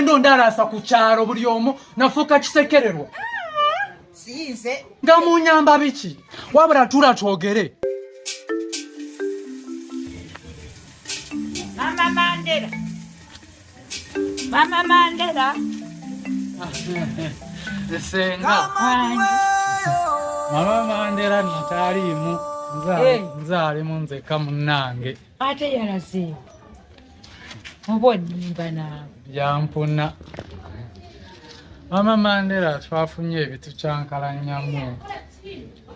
Ogenda ondalaasa ku kyalo buli omu nafuuka kisekererwa. Siyinze. Nga munyamba biki? Wabula tuula twogere. Mama Mandela. Mama Mandela. Senga. Mama Mandela ntaliimu. Nze alimu nzekka munnange. Ate yalaze. Oba onnimba naawe. Byampuna. Mama Mandela twafunye ebitukyankalanyamu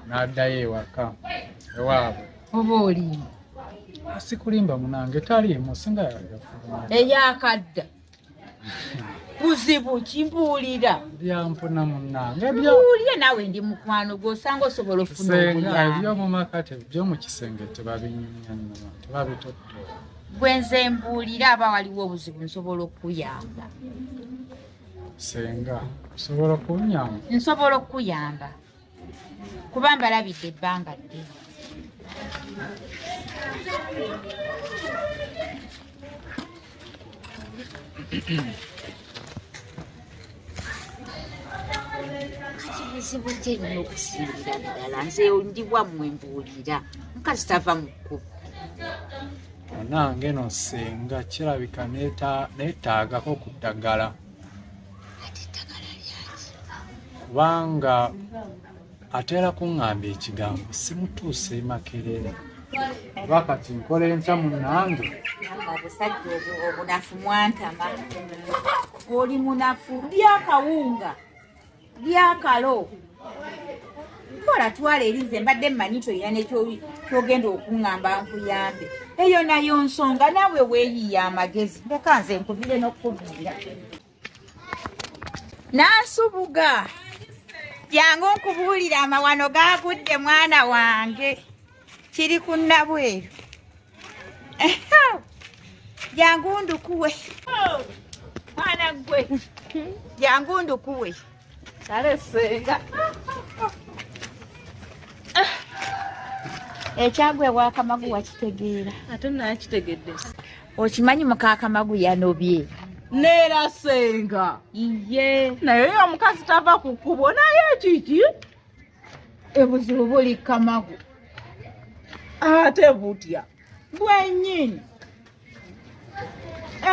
n'addayo ewaka ewaabwe. Oba olimba. Sikulimba munange taliimu singa yafulumya. Eyakadda. Buzibu kimbuulira. Byampuna munange. Mbuulira naawe ndi mukwano gwe osanga osobola ofuna obuyambi. Eby'omu maka eby'omu kisenge tebabinyumya nnyo tebabitottola. Gwe nze mbuulira aba waliwo obuzibu nsobola okukuyamba. Senga osobola okunyamba? Nsobola okukuyamba kuba mbalabidde ebbanga ddene. Kati buzibu ki ennyo okusingira ddala nze ndi wammwe mbuulira mukazi tava mu kkubo. Nange no senga kirabika neetaagako ku ddagala. Ate eddagala lyaki? Kubanga atera kuŋŋamba ekigambo simutuuse e Makerere. Oba kati nkola enkya munnange. Obusajja obunafu mwantama. Oli munafu lyakawunga lyakalo. Kola twala eri nze mbadde mmanyi tolina nekyogenda okuŋŋamba nkuyambe. Eyo nayo nsonga naawe weeyiye amagezi. Leka nze nkubire n'okukubira. Nansubuga jangu nkubuulire amawano gagudde mwana wange. Kiri ku Nabweru. Jangu ndukuwe. Mwana gwe. Jangu ndukuwe. Kale senga. Ekyagwe ewa Kamagu wakitegeera. Ate nakitegedde. Okimanyi muka Kamagu yanobye. Neera senga. Iye. Naye oyo omukazi tava ku kkubo naye kiki? Ebuzibu buli Kamagu. Ate butya? Bwennyini.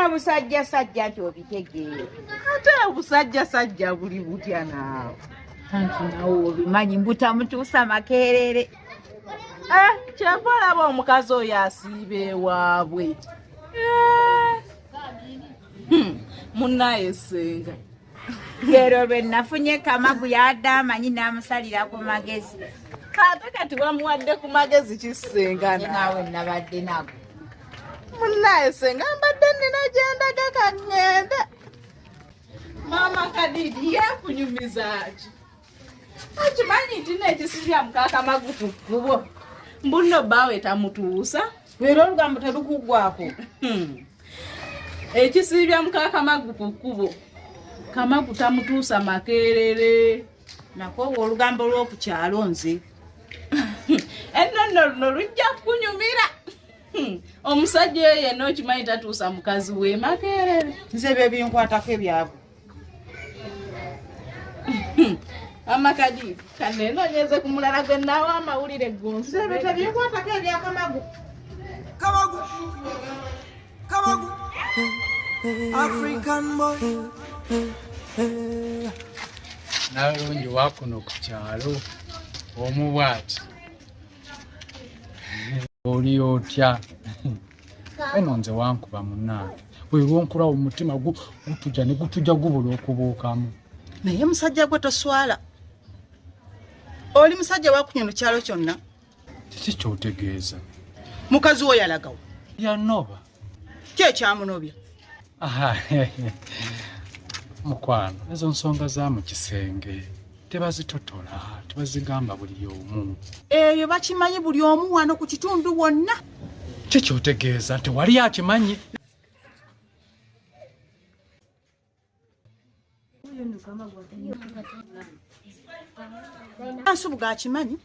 Obusajja sajja nti obitegeera. Ate obusajja sajja buli butya naawe? Anti nawe obimanyi mbutamutuusa Makerere. Kyava olaba omukazi oyo asiiba ewaabwe. Munnaye senga. Lero lwe nafunye Kamagu yadde amanyi n'amusalira ku magezi. Ate kati bamuwadde ku magezi ki senga naawe nabadde nago. Munnaye senga mbadde nnina gye ndaga ka ŋŋende. Maama Kadidi yeekunyumiza ki? Okimanyi nti n'ekisibya muka Kamagu ku kkubo mbu nno bbaawe tamutuusa. Leero olugambo terukuggwako. Ekisibya muka Kamagu ku kkubo Kamagu tamutuusa Makerere. Nakoowa olugambo lw'oku kyalo nze. Enno nno luno lujja kukunyumira. Omusajja oyo yenna okimanyi tatuusa mukazi we Makerere. Nze ebyo binkwatako ebyabwe. Mama Kadi, kanneenoonyeze ku mulala gwe naawa amawulire gonsi. Nze ebyo tebinkwatako ebya Kamagu. Kamagu. Kamagu. African boy. Nalungi wakuno ku kyalo omu bw'ati. Oli otya? Eno nze wankuba munnange. Bwe lwonkulawo omutima gutujja ne gutujja gubula okubuukamu. Naye musajja gwe toswala. Oli musajja wakunywa mu kyalo kyonna. Kiki ky'otegeeza? Mukazi wo yalagawo. Yanoba. Ki ekyamunobya? Mukwano, ezo nsonga za mu kisenge tebazitotola, tebazigamba buli omu. Ebyo bakimanyi buli omu wano ku kitundu wonna. Ki ky'otegeeza nti wali akimanyi? Nsubuga akimanyi.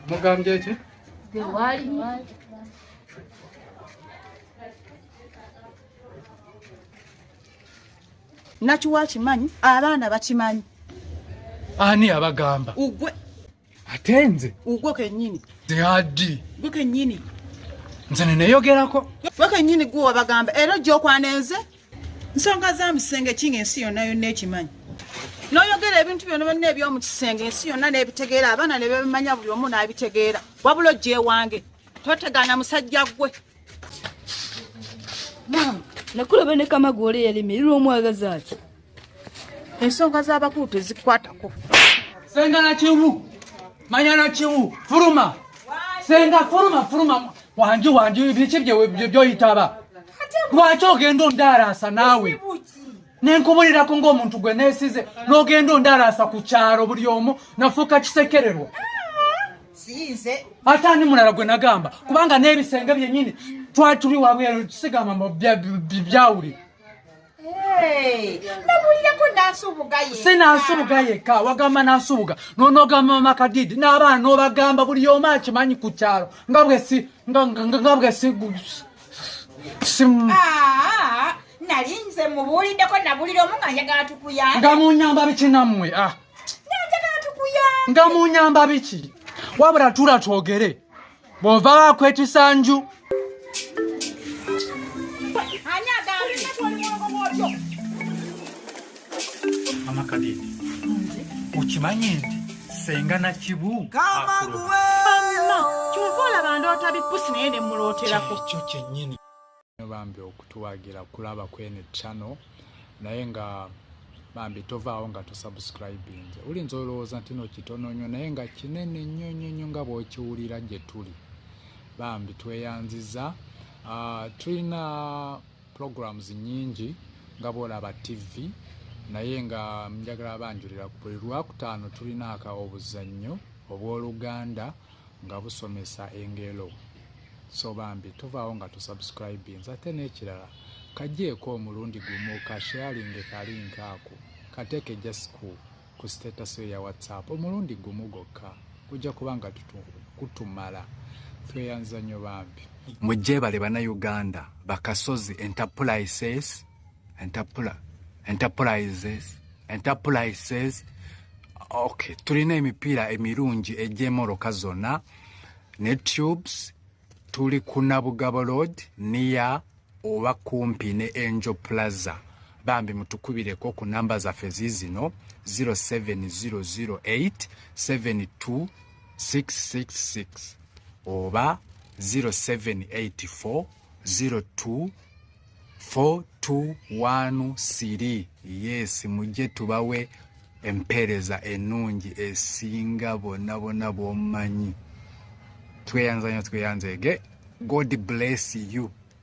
Mugambye ki? Nakiwa akimanyi, abaana bakimanyi. Ani abagamba? Ugwe. Ate nze? Ugwe kennyini. Nze adi. Gwe kennyini. Nze neneyogerako. Gwe kennyini gwe wabagamba era ojja okwana enze. Nsonga za musenge kinga ensi yonna yonna ekimanyi. N'oyogera ebintu byonna byonna eby'omu kisenge ensi yonna n'ebitegeera, abaana ne babimanya, buli omu n'abitegeera. Wabula ojja ewange totegaana musajja ggwe. Maama, nakulaba ne Kamagu oli eyalemererwa omwagaza ki? Ensonga z'abakulu tezikwatako. Senga Nakiwu, manya Nakiwu, fuluma. Senga fuluma, fuluma. Wangi wangi biki byoyitaba? Lwaki ogenda ondaalaasa naawe? Nenkubulirako ng'omuntu gwe neesize n'ogenda ondaalaasa ku kyalo buli omu nafuuka kisekererwa. Siyinze. Ate ani mulala gwe nagamba? Kubanga n'ebisenge byennyini twali tuli wabweru sigamba mbu byawuli. Nabulirako Nansubuga ye. Si Nansubuga yekka, wagamba Nansubuga nonogamba Mama Kadidi n'abaana n'obagamba buli omu akimanyi ku kyalo nga bwe si nga bwe si si Ah, nali nze mubuuliddeko, nabulira omu nga njagala tukuyambe. Nga munyamba biki nammwe? Ah. Nga njagala tukuyambe. Nga munyamba biki? Wabula tula twogere bw'ova wakwetisa nju. Ani agambye? Mama Kadidi, okimanyi nti Senga Nakibu Kamaguwe. Kyova olaba ndoota bipusi naye ne mulooterako. Ekyo kyennyini. Bambi okutuwagira kulaba kwene channel, naye nga bambi tovaawo nga tosubscribinze. Olinza olowooza nti no kitono nnyo, naye nga kinene nnyo nnyo nnyo nga bw'okiwulira gye tuli. Bambi tweyanziza. Tulina programs nnyingi nga bw'olaba TV, naye nga njagala banjulira buli Lwakutaano tulina aka obuzannyo obw'Oluganda nga busomesa engero. So bambi tovaawo nga tosubscribinze. Ate n'ekirala, kajeeko omulundi gumu kasharinge kalink ako, kateeke just ku status yo ya WhatsApp omulundi gumu gwokka, kujja kuba nga kutumala. Tweyanza nnyo bambi. Mujjebale Bannayuganda. Bakasozi Enterprises, Enterprises. Okay, tulina emipiira emirungi egy'emmotoka zonna ne tubes. Tuli ku Nabugabo Road, near oba kumpi ne Angel Plaza. Bambi mutukubireko ku namba zaffe ziizino: 07008 72666 oba 0784 02 4213. Yes, mujje tubawe empeereza ennungi esinga bonna bonna bw'omumanyi. Tweyanza nnyo, tweyanzeege. God bless you.